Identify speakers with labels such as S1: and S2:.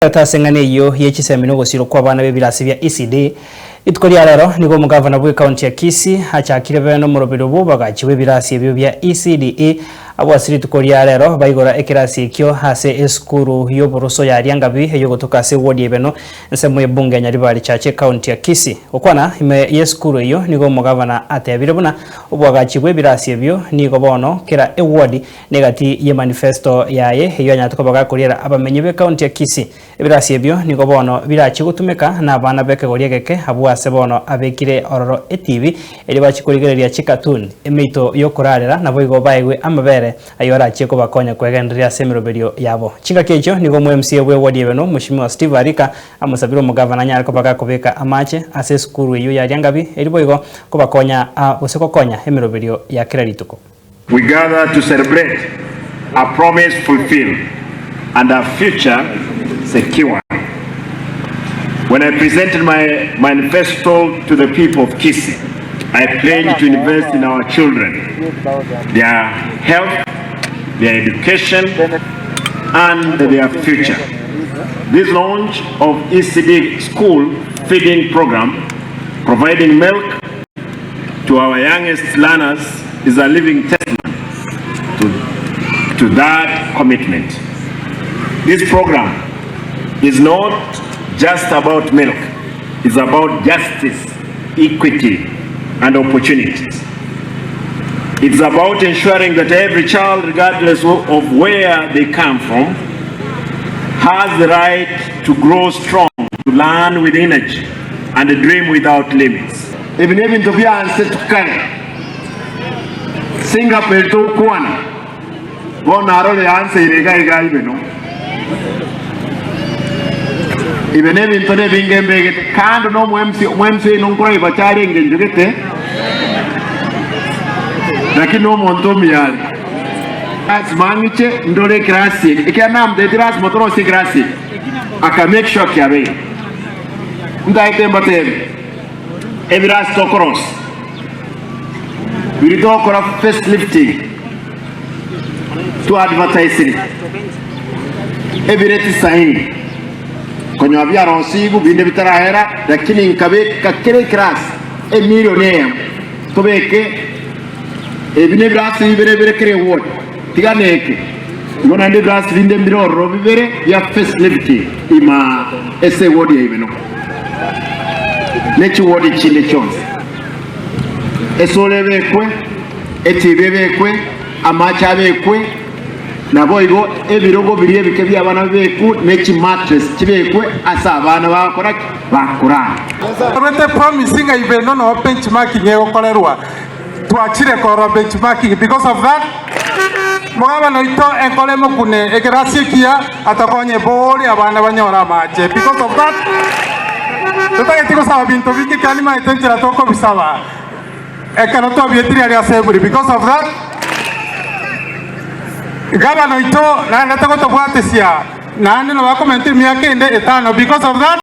S1: Ase eng'ana eyio ye chisemi na ogosirwa kw'abana b'ebirasi bia ECD, rituko ria rero nigo omogavana bw'ecounty ya Kisii achakire bene omoroberio bw'obagachi bw'ebirasi ebio bia ECDE abwo ase rituko ria rero baigora ekerasi ekio ase esukuru y'oboroso ya Riangabi eyogotoka ase eward ya Ibeno ensemo y'ebunge ya Nyaribari Chache ecounty ya Kisii. Gokwana ime y'esukuru eyio nigo omogavana atebire buna oboagachi bw'ebirasi ebio nigo bono kera eward Negati ye manifesto yaye eyio anyarete koba gakoriera abamenyi b'ecounty ya Kisii. Ebirasi ebio nigo bono birachie gotumeka nabana b'ekegori egeke abwo ase bono abekire ororo etibi erio bachie korigereria chicartoon, emeito yokorarera naboigo baegwe amabere ayio arachie kobakonya kwegendereria ase emeroberio yabo. Chingaki echio nigo omo MCA bwe ward ya Ibeno Mweshimiwa Steve Arika amosabire omogavana anyare koba gakobeka amache ase esukuru eyio ya Riangabi erio boigo kobakonya gose gokonya emeroberio ya kera rituko.
S2: We gather to celebrate a promise fulfilled and a future secured. When I presented my manifesto to the people of Kisii, I pledged to invest in our children, their health, their education, and their future. This launch of ECD school feeding program, providing milk to our youngest learners is a living testament to, to that commitment. This program is not just about milk, it's about justice, equity, and opportunities. It's about ensuring that every child, regardless of where they come from, has the right to grow strong, to learn with energy, and dream without limits.
S3: Ebi nebinto bianse tukare. Singapore tokwana bono arore anseire iga iga ibe no. Ibe nebinto nebinge mbegete kando no omo MC omo MC oino nkoraiba chare engencho gete lakini nomonto omuya are. Lasima ng'iche ndore ekerasi eke ekiagera namotebeti lasima torosie ekerasi eke aka make sure kiabeire. Ntaete mbatebie. Ebirasi tokorosia biria togokora face lifting twa advertisire ebire tisaini konyora biarosigwe binde bitarahera lakini nkabeka kera ekerasi emilion eyemo tobeke ebi nebirasi bibere bire kera eward tiga neke igo naende ebirasi binde mbire ororo bibere bia face lifting ima ase eward ya Ibeno. ne chiwodi chinde chionsi, esoro ebekwe, etibi ebekwe, amache abekwe, naboigo ebirogo biria ebike bi'abana bibekwe, ne chimattress chibekwe ase abana bagokora ki? Bakorara.
S4: Torwete promise ng'a ibe no benchmarking egokorerwa, twachire korora benchmarking because of that mogabana oito enkore emokune ekerasi ekiya atokonye bori abana banyore amache because of that totageti gosaba binto binge ekiagera nimaete enchera tokobisaba ekero twabietire aria ase eburi because of that gavana oito naende togotobwatesia naende nabo akomenta emiaka ende etano because of that.